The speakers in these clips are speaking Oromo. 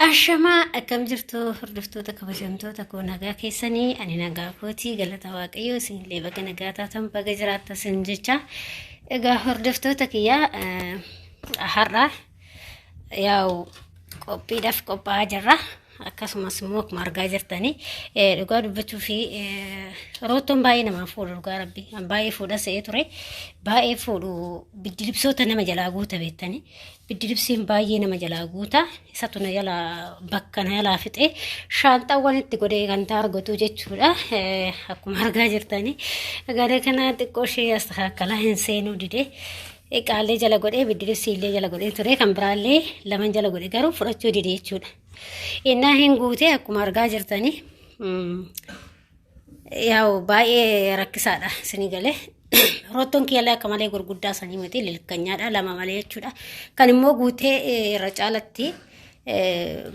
Ashamaa, akkam jirtu hordoftoota kabajamtoota koo? Nagaa keessanii? Ani nagaa kootii, galata Waaqayyoo. Isinillee baga nagaa taatan, baga jiraattan isin jecha. Egaa hordoftoota kiyyaa, har'a yaa'u qophiidhaaf qophaa'aa jirra. Akkasumas immoo akkuma argaa jirtanii, dhugaa dubbachuu fi roottoon baay'ee namaa fuudhu, dhugaa rabbi baay'ee fuudha se'ee ture. Baay'ee fuudhu, biddilibsoota nama jalaa guuta beektanii. Biddilibsiin baay'ee nama jalaa guuta. Isatu na jalaa bakka na jalaa fixee shaanxaawwan itti godhee kan taargotu jechuudha. Akkuma argaa jirtanii gara kana xiqqoo ishee astakaakalaa hin seenuu didee. Qaallee jala godhee, biddilibsii illee jala godhee ture, kan biraallee laman jala godhe, garuu fudhachuu dide jechuudha. Innaa hin guute akkuma argaa jirtanii, yaa'u baay'ee rakkisaadha isinii galee. Roottoon kiyyallee akka malee gurguddaa sanii miti, lilkanyaadha lama malee jechuudha. Kan immoo guutee irra caalatti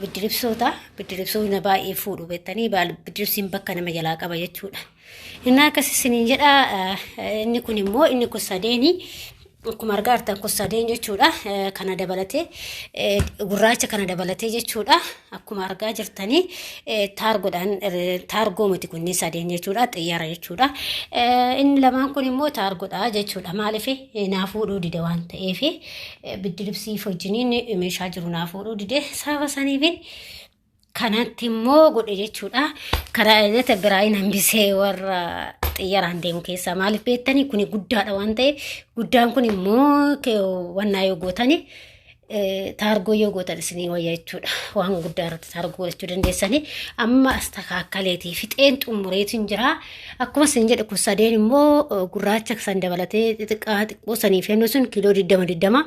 biddilibsoota, biddilibsoota baay'ee fuudhu beektanii, biddilibsiin bakka nama jalaa qaba jechuudha. Innaa akkas isiniin jedha. Inni kun immoo, inni kun sadeeni akkuma argaa jirtan kun sadeen jechuudha. Kana dabalatee, gurraacha kana dabalatee jechuudha. Akkuma argaa jirtanii taargoodhaan, taargoo miti kunniin sadeen jechuudha, xiyyaara jechuudha. Inni lamaan kun immoo taargoodha jechuudha. Maaliif naa fuudhuu dide waan ta'eef, biddilibsiif wajjiniin meeshaa jiru naa fuudhuu dide, sababa saniifin kanatti immoo godhe jechuudha. Karaa inni biraa hin hambisee warra xiyyaaraan deemu keessaa. Maaliif beektanii, kuni guddaadha waan ta'eef, guddaan kun immoo wannaa yoo gootani, taargoo yoo gootan isinii wayya jechuudha. Waan guddaa irratti taargoo godhachuu dandeessanii. Amma astakaakaleetii fixeen xumureetiin jira. Akkuma isin jedhe, kun sadeen immoo gurraacha san dabalatee xixiqqaa xiqqoo sanii fennu sun kiiloo 20 20.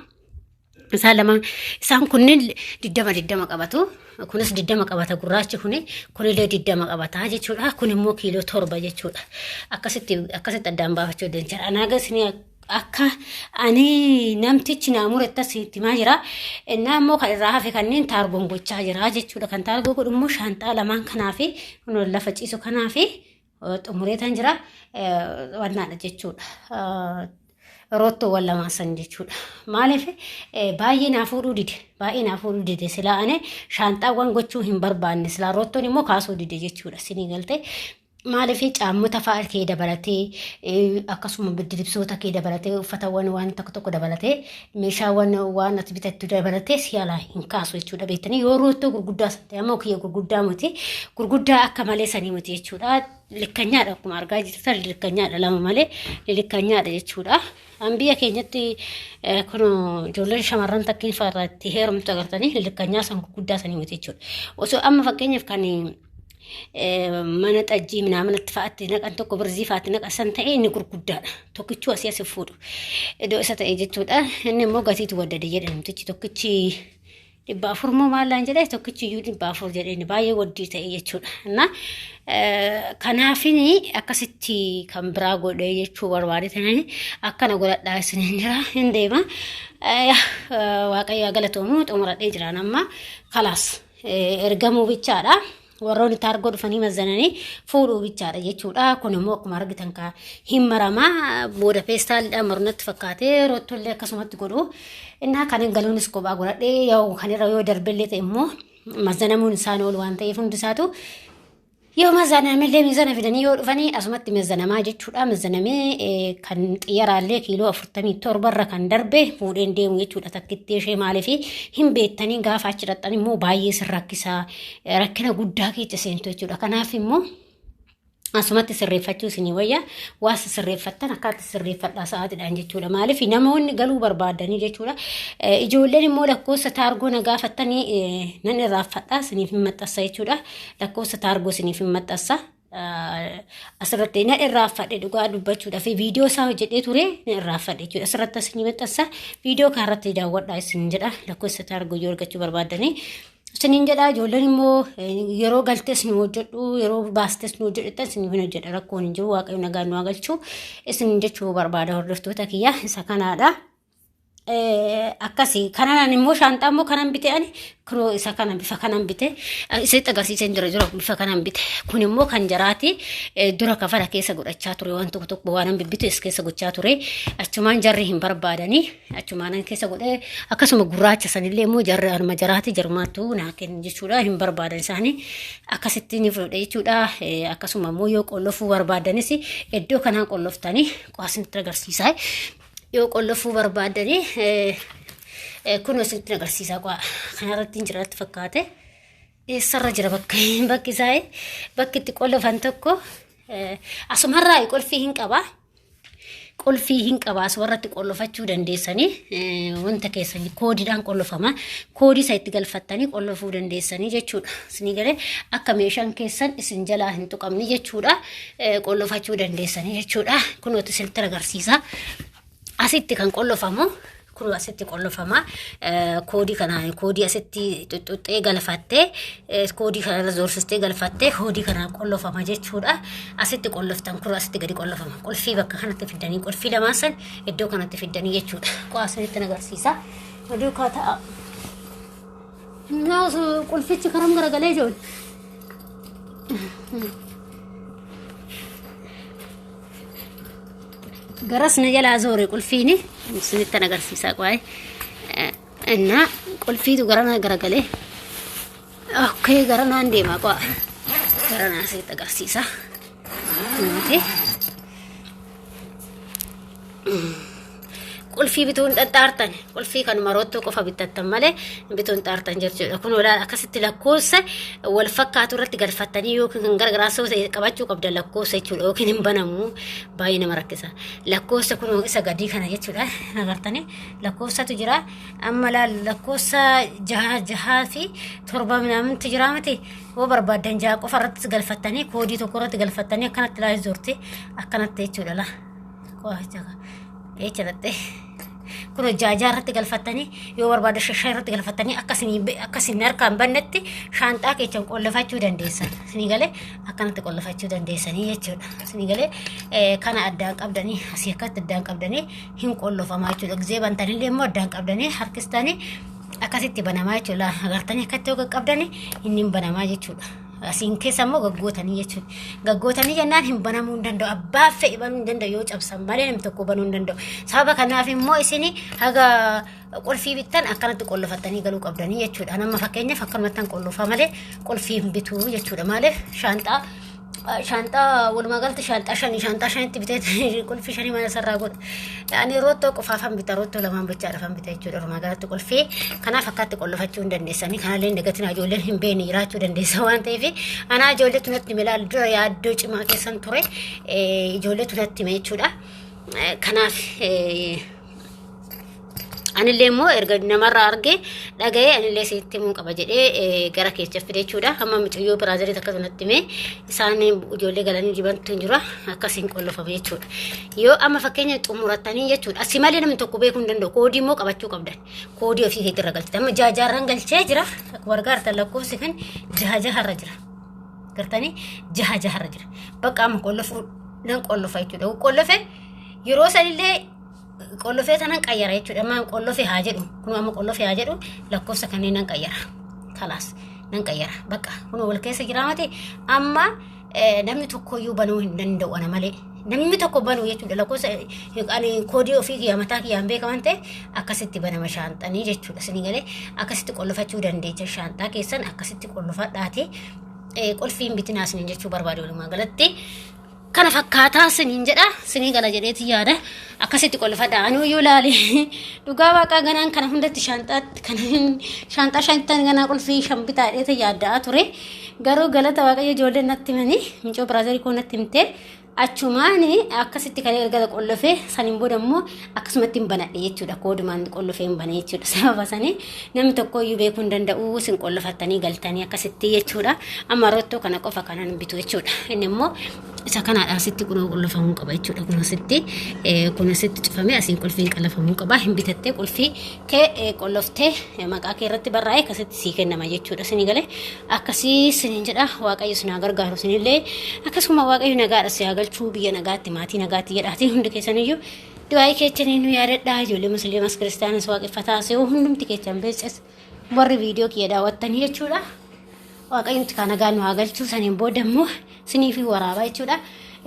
Isaan lamaan, isaan kunneen 20 20 qabatu. Kunis 20 qabata gurraachi kuni, kunillee 20 qabata jechuudha. Kun immoo kiiloo 7 jechuudha. Akkasitti akkasitti addaan baafachuu dandeenya. Anaaga isin akka ani namtichi naa murettas itti himaa jira. Innaa immoo kan irraa hafe kanneen taargoon gochaa jira jechuudha. Kan taargoo godhu immoo shaanxaa lamaan kanaa fi lafa ciisu kanaa fi xumureetan jira wannaadha jechuudha. Roottoowwan lamaan san jechuudha. Maaliif baay'ee naa fuudhuu dide? Baay'ee naa fuudhuu dide. Silaa ani shaanxaawwan gochuu hin barbaanne. Silaa roottoon immoo kaasuu dide jechuudha. Sinii galtee. Maaliif caammota fa'aa kee dabalatee, akkasuma biddilibsoota kee dabalatee, uffatawwan waan tokko tokko dabalatee, meeshaawwan waan ati bitattu dabalatee si alaa hin kaasu jechuudha beektanii. Yoo roottoo gurguddaa san ta'e ammoo, kiyya gurguddaa miti, gurguddaa akka malee sanii miti jechuudha. Likkanyaadha, akkuma argaa jirtan likkanyaadha, lama malee likkanyaadha jechuudha. An biyya keenyatti kun ijoolleen shamarran takkiin fa'aa itti heerumtu agartanii, likkanyaa san gurguddaa sanii miti jechuudha. Osoo amma fakkeenyaaf kan mana xajjii minaaminatti fa'aatti naqan tokko, birzii fa'aatti naqan san ta'e, inni gurguddaadha. Tokkichuu asii asi fuudhu. Iddoo isa ta'e jechuudha. Inni immoo gatiitu waddade jedhe namtichi, tokkichi 400 moo maallaan jedhe, tokkichi iyyuu 400 jedhe, inni baay'ee waddii ta'e jechuudha. Na kanaafini akkasitti kan biraa godhe jechuu barbaade tanani akkana godhadhaa isiniin jira, hin deema. Waaqayyo galatoomu, xumuradhee jiraan amma kalaas ergamuu bichaadha. Warroonni taargoo dhufanii mazananii fuudhuu bichaadha jechuudha. Kun immoo akkuma argitan ka hin maramaa booda feestaalidhaan marunatti fakkaatee, roottollee akkasumatti godhu. Innaa kan hin galuunis kophaa godhadhee, yoo kan irra yoo darbellee ta'e immoo mazanamuun isaan oolu waan ta'eef, hundi isaatu yoo mazanamellee mizana fidanii yoo dhufanii asumatti mazanamaa jechuudha. Mazanamee kan xiyyaraallee kiiloo 47 irra kan darbe fuudheen deemu jechuudha. Takkittee ishee maaliif hin beektanii, gaafa achi dhaqxan immoo baay'ee sin rakkisaa, rakkina guddaa keessa seentu jechuudha. Kanaaf immoo asumatti sirreeffachuu isinii wayya. Waa sirreeffattan akkaatti sirreeffadhaa sa'aatiidhaan jechuudha. Maaliif namoonni galuu barbaadanii jechuudha. Ijoolleen immoo lakkoofsa taargoo na gaafattanii nan irraanfadhaa, isiniif hin maxxansa jechuudha. Lakkoofsa taargoo isiniif hin maxxansa. Asirratti na irraanfadhe, dhugaa dubbachuudhaaf viidiyoo isaa hojjedhee ture, na irraanfadhe jechuudha. Asirratti isinii maxxansa, viidiyoo kanarratti daawwadhaa isin jedha, lakkoofsa taargoo yoo argachuu barbaaddanii. Isiniin jedha. Ijoolleen immoo yeroo galtees nu hojjedhu, yeroo baastes nu hojjedhu jettan, isiniif hin hojjedha, rakkoon hin jiru. Waaqayyo nagaan nu haa galchu isin jechuu barbaada hordoftoota kiyya, isa kanaadha. Akkasi kanaan immoo shaanxaa immoo kanan bite ani kunoo isa kana bifa kanan bite isitti agarsiiseen jira jira bifa kanan bite kun immoo kan jaraati dura kafana keessa godhachaa ture waan tokko tokko waan bibbitu is keessa gochaa ture achumaan jarri hin barbaadanii achumaan keessa godhee akkasuma gurraacha sanillee immoo jarri anuma jaraati jarumaattu naa kennu jechuudha hin barbaadan isaanii akkasitti ni fudhadhe jechuudha akkasuma immoo yoo qollofuu barbaadanis iddoo kanaan qolloftanii qo'asinitti agarsiisaa. Yoo qollofuu barbaadanii kun isinitti agarsiisaa qo'a. Kanarratti hin jiraatti fakkaate. Eessarra jira bakka bakki isaa bakki itti qollofan tokko asumarraa qolfii hin qaba. Qolfii hin qaba asumarratti qollofachuu dandeessanii wanta keessan koodiidhaan qollofama. Koodii isa itti galfattanii qollofuu dandeessanii jechuudha. Isinii galee akka meeshaan keessan isin jalaa hin tuqamne jechuudha. Qollofachuu dandeessanii jechuudha. Kunooti isinitti agarsiisa. Asitti kan qollofamu kun asitti qollofama. Koodii kanaan koodii asitti xuxxuxxee galfattee koodii kanarra zoorsistee galfattee koodii kanaan qollofama jechuudha. Asitti qolloftan kun asitti gadi qollofama. Qulfii bakka kanatti fiddanii qulfii lamaan san iddoo kanatti fiddanii jechuudha. Qo'aa isinitti agarsiisa. Duukaa ta'a. Qulfichi karam garagalee jiru. Garas na jalaa zoore qulfiini isinittan agarsiisaa qo'aa. Innaa qulfiitu garana garagalee. Okkee garanaan deemaa qo'a. Garanaa isinitti agarsiisa. Nuti. Qulfii bituun xaxxaartan qulfii kanuma roottoo qofa bittattan malee bituun xaartan jechuudha. Kun olaal akkasitti lakkoofsa wal fakkaatu irratti galfattanii yookiin kan garagaraa soo ta'e qabachuu qabda lakkoofsa jechuudha yookiin hin banamu baay'ee nama rakkisa. Lakkoofsa kun isa gadii kana jechuudha. Agartanii lakkoofsatu jira. Amma laal lakkoofsa jaha jahaa fi torba minaamintu jira miti. Yoo barbaaddan jaha qofa irratti galfattanii koodii tokko irratti galfattanii akkanatti laal zorti akkanatti jechuudha laa. Jecha dhatte kun jaajaa irratti galfattanii yoo barbaada shashaa irratti galfattanii akkasiin harkaan bannetti shaanxaa keessan qollofachuu dandeessan. Isinii galee akkanatti qollofachuu dandeessanii jechuudha. Isinii galee kana addaan qabdanii asii akkatti addaan qabdanii hin qollofamaa jechuudha. Gizee bantanillee immoo addaan qabdanii harkistanii akkasitti banamaa jechuudha. Agartanii akkatti yoo qaqqabdanii inni hin banamaa jechuudha. Asiin keessa immoo gaggootanii jechuudha. Gaggootanii jennaan hin banamuu hin danda'u. Abbaa fe'e banuu hin danda'u yoo cabsan malee namni tokko banuu hin danda'u. Sababa kanaaf immoo isin haga qulfii bittan akkanatti qollofattanii galuu qabdanii jechuudha. Nama fakkeenyaaf akkanumattan qollofa malee qulfii hin bituu jechuudha. Maaliif shaanxaa shaanxaa walumaa galatti shaanxaa shanii shaanxaa shanitti bitee qulfii shanii mana sarraa godha. Ani roottoo qofaafan bita roottoo lamaan bichaadhaafan bita jechuudha walumaa galatti qulfii. Kanaaf akkatti qollofachuu hin dandeessanii kanallee hin dagatinaa ijoolleen hin beekne jiraachuu dandeessa waan ta'eef anaa ijoolleetu natti hime laal dura yaaddoo cimaa keessan ture ijoolleetu natti hime jechuudha. Kanaaf Anillee immoo erga namarraa argee dhaga'ee anillee sitti himuu qaba jedhee gara keessa fide jechuudha. Amma mucayyoo biraazarii takka natti himee isaan ijoollee galanii jibantu hin jira akkasiin qollofame jechuudha. Yoo amma fakkeenya xumurattanii jechuudha. Asii malee namni tokko beekuu hin danda'u. Koodii immoo qabachuu qabdan. Koodii ofii keetti irra galchite. Amma jaajaarran galchee jira. Akkuma argaa jirtan lakkoofsi kan jaha jaharra jira. Gartanii jaha jaharra jira. Bakka amma qollofuu nan qollofa jechuudha. Qollofe yeroo sanillee qollofee sanan qayyara jechuudha. Amma qollofe haa jedhu. Kun amma qollofe haa jedhu lakkoofsa kanneen nan qayyara. Kalaas nan qayyara. Bakka kun wal keessa jira mati amma namni tokkoyyuu banuu hin danda'u ana malee. Namni tokko banuu jechuudha lakkoofsa ani koodii ofii kiyya mataa kiyyaan beekaman ta'e akkasitti banama shaanxanii jechuudha. Isinii galee akkasitti qollofachuu dandeecha shaanxaa keessan akkasitti qollofadhaati. Qulfii hin bitinaa isiniin jechuu barbaade walumaa galatti. Kana fakkaataa siniin jedha sinii gala jedheeti yaada akkasitti qollofadha anuu yoo laale dhugaa waaqaa ganaan kana hundatti shaanxaatti kan shaanxaa shantan ganaa qulfii shan bitaa jedheeti yaaddaa ture garuu galata waaqayyo ijoolleen natti himanii mucoo biraazarii koo natti himtee achumaan akkasitti kan erga qollofee saniin booda immoo akkasumatti hin banadhe jechuudha koodumaan qollofee hin bane jechuudha sababa sanii namni tokko iyyuu beekuu hin danda'u isin qollofattanii galtanii akkasitti jechuudha amma rottoo kana qofa kanan bitu jechuudha inni immoo isa kanaadha asitti kunoo qollofamuu qaba jechuudha kun asitti kun asitti cufamee asiin qulfiin qalafamuu qaba hin bitattee qulfii kee qolloftee maqaa kee irratti barraa'ee akkasitti sii kennama jechuudha isinii galee akkasii isiniin jedha waaqayyo isin haa gargaaru isinillee akkasuma waaqayyo nagaadha si haa galchu. galchuu biyya nagaatti maatii nagaatti jedhaati hundi keessaniyyuu du'aa'ii keessanii nu yaadadhaa. Ijoollee musliimas kiristaanas waaqeffataas yoo hundumti keessan beeksas warri viidiyoo kiyya daawwattanii jechuudha. Waaqayyomti kaa nagaa nu haa galchuu saniin booda immoo sinii fi waraabaa jechuudha.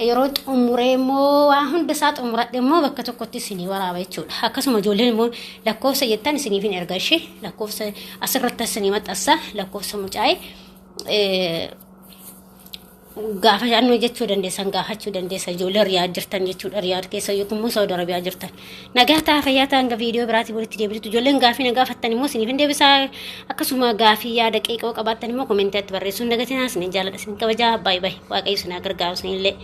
Yeroo xumuree immoo waa hunda isaa xumuradhe immoo bakka tokkotti isinii waraaba jechuudha. Akkasuma ijoolleen immoo lakkoofsa jettan isiniif hin erga ishee lakkoofsa asirratti isinii maxxansa lakkoofsa mucaa'ee gaafa jaannoo jechuu dandeessan gaafachuu dandeessan ijoollee Riyaad jirtan jechuudha. Riyaad keessa yookiin immoo Saudi Arabiyaa jirtan. Nagaa ta'a fayyaa ta'a hanga viidiyoo biraatii walitti deebitu. Ijoolleen gaafii na gaafattan immoo isiniif hin deebisaa. Akkasuma gaafii yaada qeeqoo qabaattan immoo koomentiitti barreessuun dagatinaa. Isinin jaaladha, isin kabajaa. Baay'ee baay'ee Waaqayyo isin haa gargaaru isinillee.